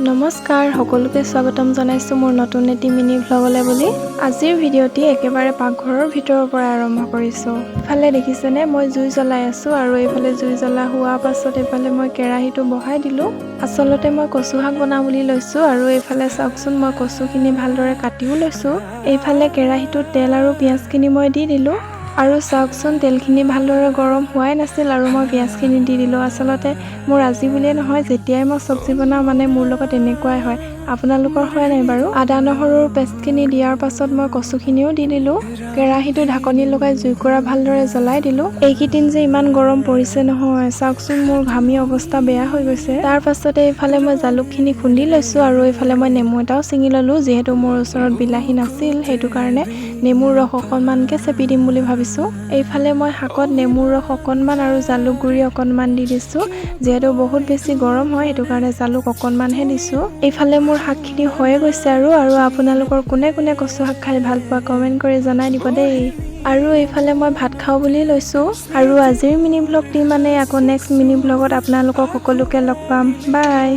নমস্কাৰ, সকলোকে স্বাগতম জনাইছোঁ মোৰ নতুন এটি মিনি ভ্লগলৈ বুলি। আজিৰ ভিডিঅ'টি একেবাৰে পাকঘৰৰ ভিতৰৰ পৰা আৰম্ভ কৰিছোঁ। ইফালে দেখিছেনে, মই জুই জ্বলাই আছোঁ আৰু এইফালে জুই জ্বলা হোৱাৰ পাছত এইফালে মই কেৰাহীটো বহাই দিলোঁ। আচলতে মই কচু শাক বনাওঁ বুলি লৈছোঁ আৰু এইফালে চাওকচোন, মই কচুখিনি ভালদৰে কাটিও লৈছোঁ। এইফালে কেৰাহীটোত তেল আৰু পিঁয়াজখিনি মই দি দিলোঁ আৰু চাওকচোন, তেলখিনি ভালদৰে গৰম হোৱাই নাছিল আৰু মই পিঁয়াজখিনি দি দিলোঁ। আচলতে মোৰ আজি বুলিয়ে নহয়, যেতিয়াই মই চব্জি বনাওঁ মানে মোৰ লগত এনেকুৱাই হয়। আপোনালোকৰ হয় নাই বাৰু? আদা নহৰুৰ পেষ্টখিনি দিয়াৰ পাছত মই কচুখিনিও দি দিলোঁ। কেৰাহীটো ঢাকনি লগাই জুইকুৰা ভালদৰে জ্বলাই দিলোঁ। এইকেইদিন যে ইমান গৰম পৰিছে নহয়, চাওকচোন, মোৰ ঘামি অৱস্থা বেয়া হৈ গৈছে। তাৰ পাছতে এইফালে মই জালুকখিনি খুন্দি লৈছোঁ আৰু এইফালে মই নেমু এটাও ছিঙি ল'লোঁ। যিহেতু মোৰ ওচৰত বিলাহী নাছিল, সেইটো কাৰণে নেমুৰ ৰস অকণমানকৈ চেপি দিম বুলি ভাবিছোঁ। এইফালে মই শাকত নেমুৰ ৰস অকণমান আৰু জালুক গুড়ি অকণমান দি দিছোঁ। যিহেতু বহুত বেছি গৰম হয়, সেইটো কাৰণে জালুক অকণমানহে দিছোঁ। এইফালে মোৰ শাকখিনি হৈয়ে গৈছে আৰু আপোনালোকৰ কোনে কোনে কচু শাক খাই ভাল পোৱা, কমেণ্ট কৰি জনাই দিব দেই। আৰু এইফালে মই ভাত খাওঁ বুলি লৈছোঁ আৰু আজিৰ মিনি ভ্লগটি মানে আকৌ নেক্সট মিনি ভ্লগত আপোনালোকক সকলোকে লগ পাম। বাই।